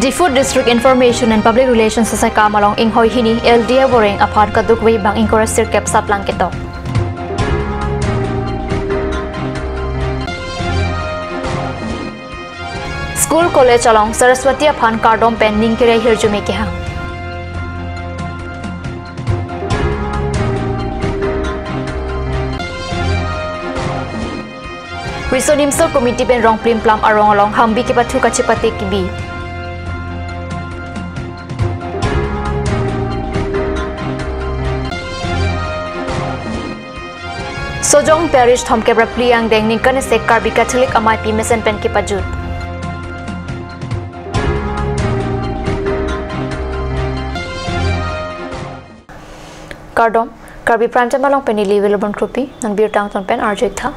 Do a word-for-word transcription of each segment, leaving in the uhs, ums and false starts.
Diphu District Information and Public Relations asaikam along inghoi hini L D A avoreng aphan kadokave bang ingkoi ra sirkep satlang ketok. School college along Saraswati aphan kardom pen ning kere ahirjume kehang. Riso Nimso Committee pen Rongplim Plam arong along hambi kepathu kachepate kebi. Sojong Parish thomkep ra phli angdeng ningkan isi Karbi Catholic Ameipi mesen pen kepajut. Kardom, Karbi Prime Time along pen neli Wilbon Kropi, non birta angton pen arjuik tha.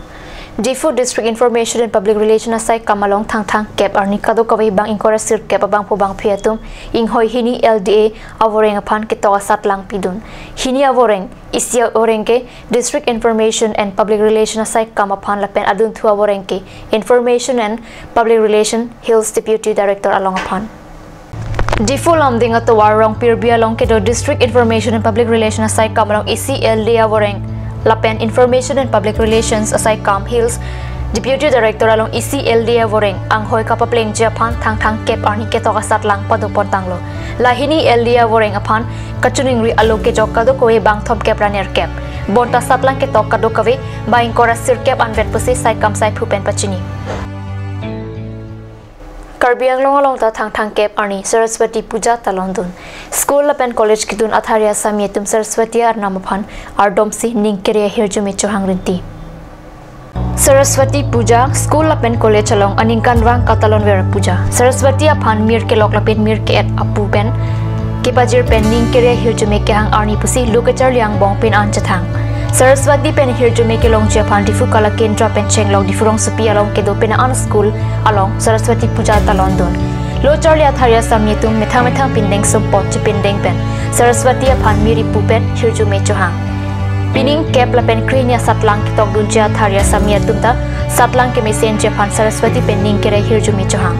Diphu District Information and Public Relation asaikam along Thangthang kep arni kadokave bang ingkoi ra sirkep abangphu bangphi atum inghoi hini L D A avoreng aphan ketok asatlang pidun. Hini avoreng, isi avoreng ke District Information and Public Relation asaikam aphan lapen adunthu avoreng ke Information and Public Relation Hills Deputy Director along aphan. Diphu Lumding atovar Rongpirbi along kedo District Information and Public Relation asaikam along isi L D A avoreng lapen Information and Public Relations asaikam Hills Deputy Director along isi L D A avoreng anghoi kapaplengji aphan Thangthang kep arni ketok asatlang padopon tanglo. La hini L D A avoreng aphan kachiningri alo kejok kadokave bang thomkep ra nerkep. Bonta satlang ketok kadokave bang ingkoi ra sirkep anvet pusi saikam saiphu pen pachini. Karbi Anglong along ta Thangthang kep arni Saraswati Puja talondun. School lapen college kedun athari asami atum Saraswati arnam aphan ardomsi ning kere ahirjume chohang rinti. Saraswati Puja, school lapen college along aningkanvang katalonver puja. Saraswati aphan mir kelok lapen mir ke-et apu pen kepajir pen ning kere ahirjume kehang arni pusi lo kacharli angbong pen an chethang. Saraswati pen hirjume kelongji aphan Diphu Kala Kendra pen chenglok Diphu rongsopi along kedo penang an school along Saraswati Puja talondun. Lo charli athari asami atum methang methang pindeng sumpot chepindeng pen Saraswati aphan mir ipu pen hirjume chohang. Pining kep lapen krehini asatlang ketokdunji athari asami atum ta satlang kemesenji aphan Saraswati pen ning kere hirjume chohang.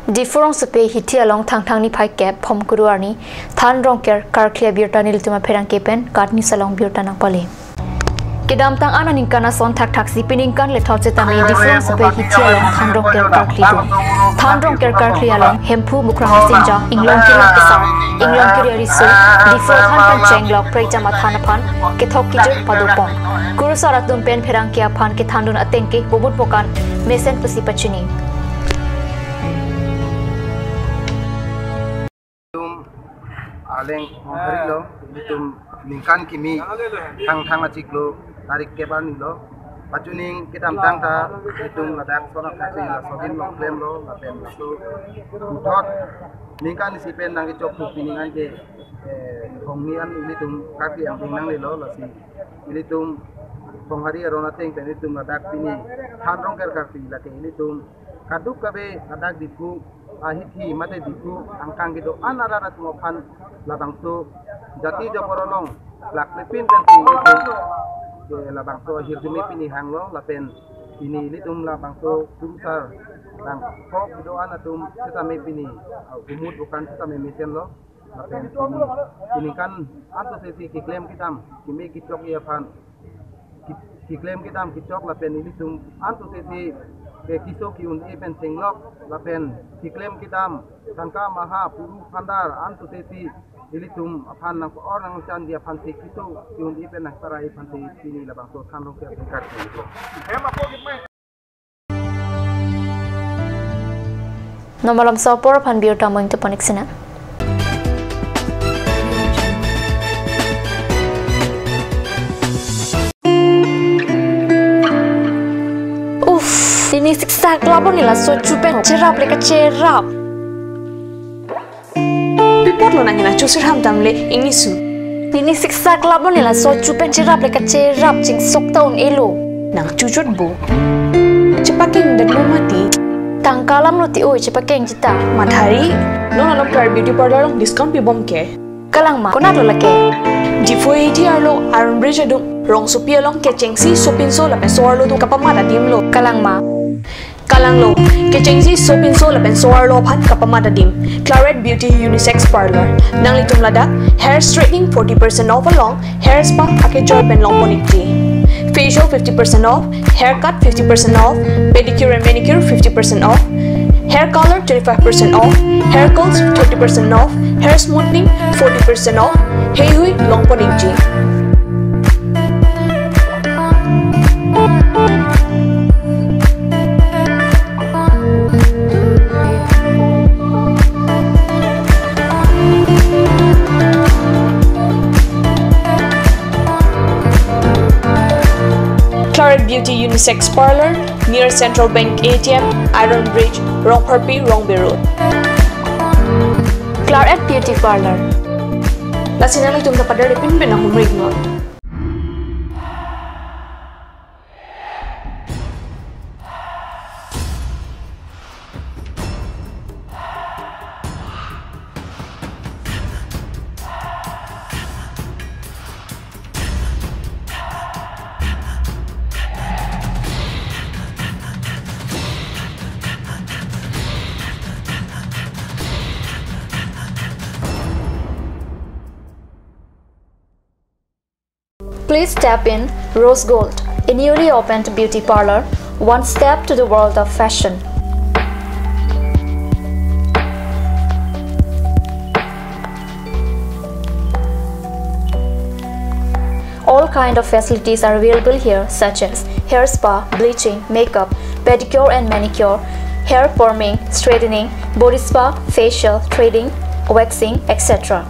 Diphu rongsopi hithi along Thangthang niphai kep Phomkuru arni than rongker karkli abirta nelitum apherangke pen KAT News along birta nangpale. Kedamtang an aningkan ason thakthaksi piningkan lethot setame Diphu rongsopi hithi along than rongker karkli dun. Than rongker karkli along Hemphu, Mukrang Asinja, Inglong Kiri Kesa, Inglong Kiri Riso, Diphu athan pen chenglok prekjam athan aphan kethok kejir padopon. Kurusar atum pen pherangke aphan kethandun ateng ke bomut pokan mesen pusi pachini. Tum aleng hari lo, tum ningkan kimi Thangthang achiklo tarik kep arni lo. Pachuning kedamtang ta tum ladak sonok kasi la sodin long klem lo, lapen laso puthot ningkan isi pen nangkechok thu pining an ke, eh, hongni an ilitum karkli angbong nanglelo, lasi ilitum Phonghari aron ateng pen ilitum ladak pini than rongker karkli lake ilitum kadokave ladak Diphu ahithi mate Diphu angkang kedo-an arat atum aphan labangso jati jabor along plak lepin pen si ilitum, eh, labangso ahirjume pini hanglo lapen pini ilitum labangso kurusar bangkok kedo-an atum setame pini, ah, bomut pokan setame mesenlo. Lapen pini, pini kan anto sesi keklem kedam, keme kechokji aphan, ke-, keklem kedam kechok lapen ilitum anto sesi ke keso ke-un-e pen chenglok lapen keklem kedam tangka maha puru phandar anto sesi ilitum aphan nangpa-or nangchanji aphan si keso ke-un-e pen nangparai aphan si pini labangso than rongker karkli. Non malomso apor aphan birta mo ingtupon ik sina. Uff, pini siksak labon neli laso chu pen cherap le kacherap. Pi apotlo nangji nangchusir ham damle ingnisu. Pini siksak labon neli laso chu pen cherap le kacherap chingsok ta un-elo. Nangchuchot bo. Chepakeng detlo mati. Tangka alam lo ti oi chepakengji ta. Mathari. Non along Karbi Beauty Parlour along discount pibom ke. Kalang ma, konatlo lake? Diphu A D arlo Iron Bridge adung rongsopi along kechengsi sopinso lapen so-arlo atum kapamat adim lo. Kalang ma. Kalanglo, kechengji sopinso lapen so-arlo aphan kapamat adim. Claret Beauty Unisex Parlor. Nanglitum ladak hair straightening forty percent off along hair spa akejoi pen longpon ikji. Facial fifty percent off, haircut fifty percent off, pedicure and manicure fifty percent off, hair color twenty-five percent off, hair curls thirty percent off, hair smoothing forty percent off, heihui longpon ikji. Claret Beauty Unisex Parlor, near Central Bank A T M, Iron Bridge, Rongpharpi, Rongbe Road. Claret Beauty Parlor. Lasi nanglitum ta pader pinpin ahumri non. Please step in Rose Gold, a newly opened beauty parlor, one step to the world of fashion. All kind of facilities are available here, such as hair spa, bleaching, makeup, pedicure and manicure, hair perming, straightening, body spa, facial, threading, waxing, et cetera.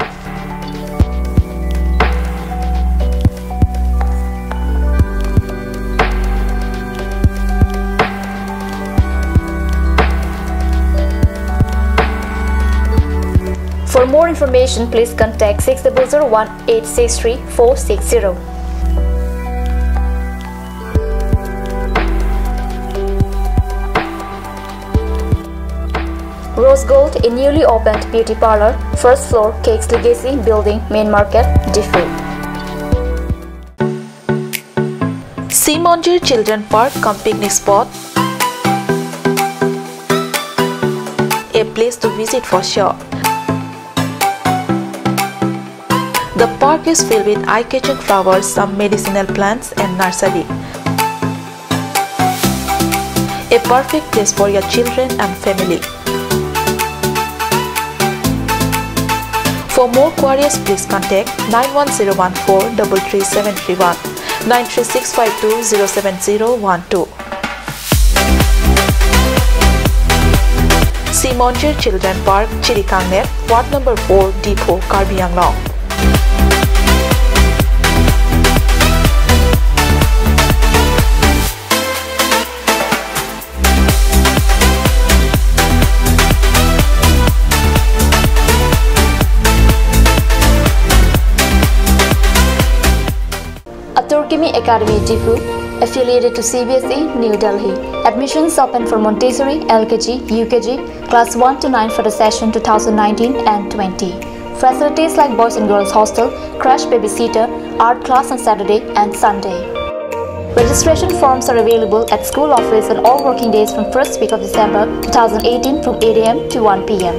For more information, please contact six double zero one eight six three four six zero. Rose Gold, a newly opened beauty parlor, first floor, Cakes Legacy Building, Main Market, Diphu. Sea Monjir Children Park cum picnic spot. A place to visit for sure. The park is filled with eye-catching flowers, some medicinal plants and nursery. A perfect place for your children and family. For more queries, please contact nine one zero one four double three seven three one, nine three six five two zero seven zero one two. Sea Monjir Children Park, Chirikangnep, Ward number four, Diphu, Karbi Anglong. Atur Kimi Academy, Diphu, affiliated to C B S E, New Delhi. Admissions open for Montessori, L K G, U K G, class one to nine for the session two thousand nineteen and twenty. Facilities like boys and girls hostel, crash babysitter, art class on Saturday and Sunday. Registration forms are available at school office on all working days from first week of December two thousand eighteen from eight A M to one P M.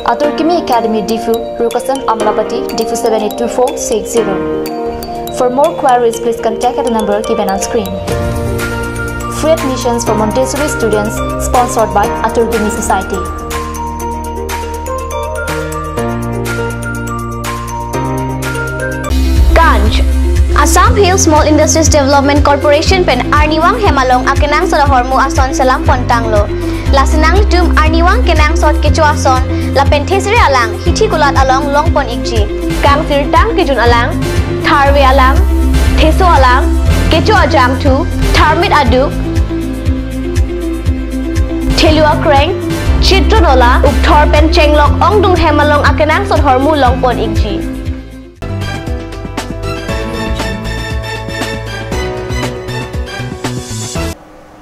Atur Kimi Academy, Diphu, Rukasan Amlapati, Diphu seven eight two four six zero. For more queries, please contact at the number given on screen. Free admissions for Montessori students, sponsored by Atur Kimi Society. Ganj. Assam Hill Small Industries Development Corporation pen arnivang hem along akenangsot ahormu ason selam pontanglo. Lasi nanglitum arnivang kenangsot kecho ason lapen thesere alang hithi kulat along longpon ikji. Kangsirtang kejun alang, tharve alang, theso alang, kecho ajangthu, tharmit aduk, thelu akreng, chitron ola, ukthor pen chenglok ongdung hem along akenangsot ahormu longpon ikji.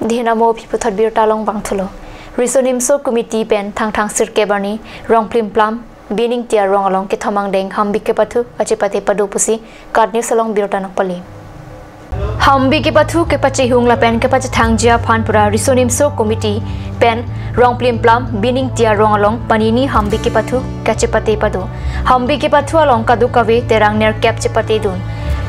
Dihna mo aphi puthot birta long bangthulo. Riso Nimso Committee pen Thangthang sirkep arni Rongplim Plam, Bining Tiar Rong along kethom angdeng hambik kepathu achepate pado pusi KAT News along birta nangpali. Hambi kepathu kepachehung lapen kepachethangji aphan pura Riso Nimso Committee pen Rongplimplam Bimingti arong along panini hambi kepathu kachepate pado. Hambi kepathu along kadokave terang nerkep chepatedun.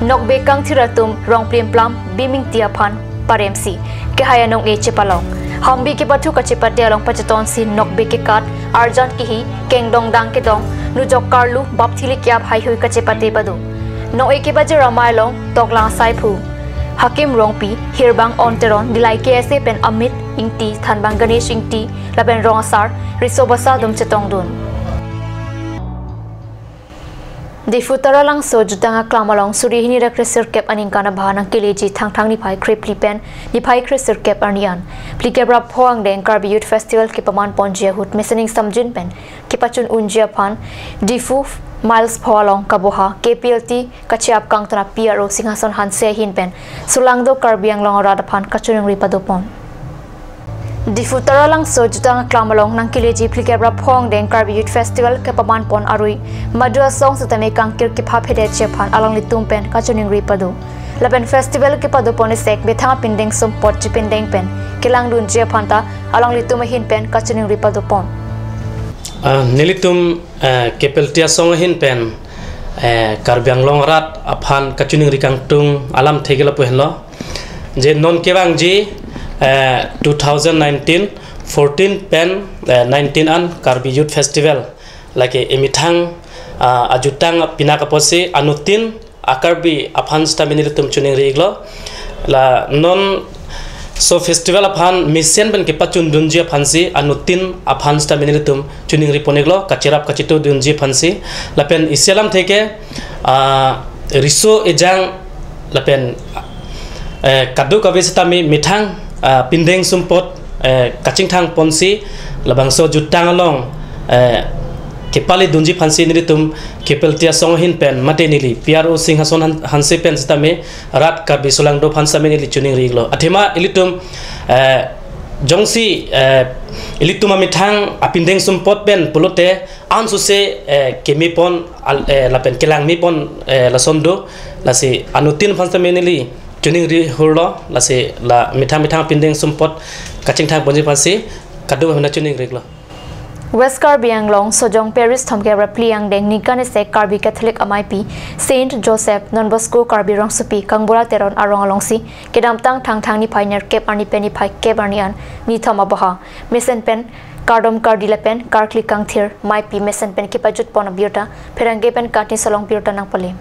Nokbe kangthir atum Rongplimplam Bimingti aphan paremsi kehai anong-e chepalong. Hambi kepathu kachepate along pachetonsi nokbe kekat, arjan kehi, kengdong dang kedong, nujok karlu, bapthili kiap haihui kachepate pado. Nong-e kebajir amei along toklang asaiphu Hakim Rongpi, Hirbang On Teron, Dillai K S A pen Amit Ingti, Thanbang Ganesh Ingti lapen rong asar, riso basa atum chetongdun. Diphu Taralangso jutang aklam along suri hini ra kresirkep aningkan abha nangkeleji Thangthang niphai krephli pen niphai kresirkep arni an phlikep ra pho angdeng Karbi Youth Festival kepaman ponji ahut mesen ingsamjin pen kepachun unji aphan Diphu Miles pho along kaboha K P L T kacheap kangton a P R O Singhason Hanse ahin pen solangdo Karbi Anglong arat aphan kachiningri padopon. Diphu Taralangso jutang aklam along nangkeleji phlikep ra pho angdeng Karbi Youth Festival kepaman pon arui madu asong setame kangkir kepha phedetji aphan alanglitum pen kachiningri pado. Lapen festival kepadopon esek methang apindeng sumpot chipindeng pen kelangdunji aphan ta alanglitum ahin pen kachiningri padopon. Ah, nelitum, eh, K P L T asong ahin pen, eh, Karbi Anglong arat aphan kachiningri kangtung alamthe ke lapu henlo. Je non kevangji, eh, two thousand nineteen fourteen pen, eh, nineteen an Karbi Youth Festival lake emethang, ah, ajutang pinak apotsi anuttin a-Karbi aphan sitame nelitum chiningri-iklo. La non so festival aphan mesen pen kepachundunji aphansi anuttin aphan sitame nelitum chiningri pon-iklo, kacherap kachetodunji aphansi. Lapen isi alamthe ke, ah, riso ejang lapen, eh, kadokave sitame methang, ah, pindeng sumpot, eh, kachingthang ponsi labangso jutang along, eh, kepaledunji aphansi nelitum K P L T asong ahin pen mate neli P R O Singhason Han-, Hanse pen sitame rat Karbi solangdo aphan sitame neli chiningri-iklo. Athema ilitum, eh, jongsi, eh, ilitum amethang apindeng sumpot pen pulote ansose, eh, keme pon al-, eh, lapen kelang me pon, eh, lason do, lasi anuttin aphan sitame neli chiningri hurlo, lasi la methang methang apindeng sumpot kachingthang ponji aphansi kadokave aphan chiningri-iklo. West Karbi Anglong Sojong Parish thomkep ra phli angdeng ningkan esek Karbi Catholic ameipi Saint Joseph Don Bosco Karbi Rongsopi Kangbura Teron arong alongsi kedamtang Thangthang niphai nerkep arni pen niphai kep arni an nithom abaha mesen pen kardom kardi lapen karkli kangthir meipi mesen pen kepajut pon abirta pherangke pen katni solong birta nangpale.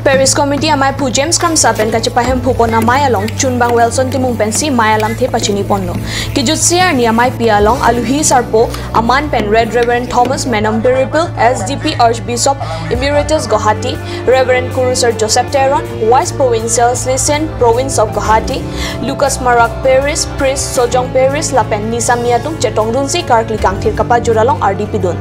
Parish Committee ameiphu James Kramsa pen kachepahemphu pon amei along chunbang Wilson Timung pensi mei alamthe pachini ponlo. Kejutsi arni ameipi along aluhi sarpo aman pen Red Reverend Thomas Menon Biripil, S D P Archbishop Emeritus Guwahati, Reverend Kurusar Joseph Teron, Vice Provincial Salesian Province of Guwahati, Lucas Marak Parish Priest Sojong Parish lapen Nisami atum chetongdunsi karkli kangthir kapajut along ardi pidun.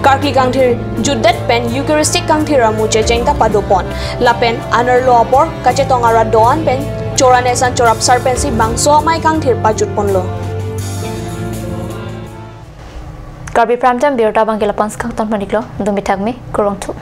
Karkli kangthir jutdet pen Eucharistic kangthir amu checheng ta padopon. Lapen anerlo apor kachetong arat do-an pen chorane san chorapsar pensi bangso amei kangthir pajut ponlo. Karbi Prime Time birta abangke la-an si kangton pon-iklo, dumi thak me, kurvangthu.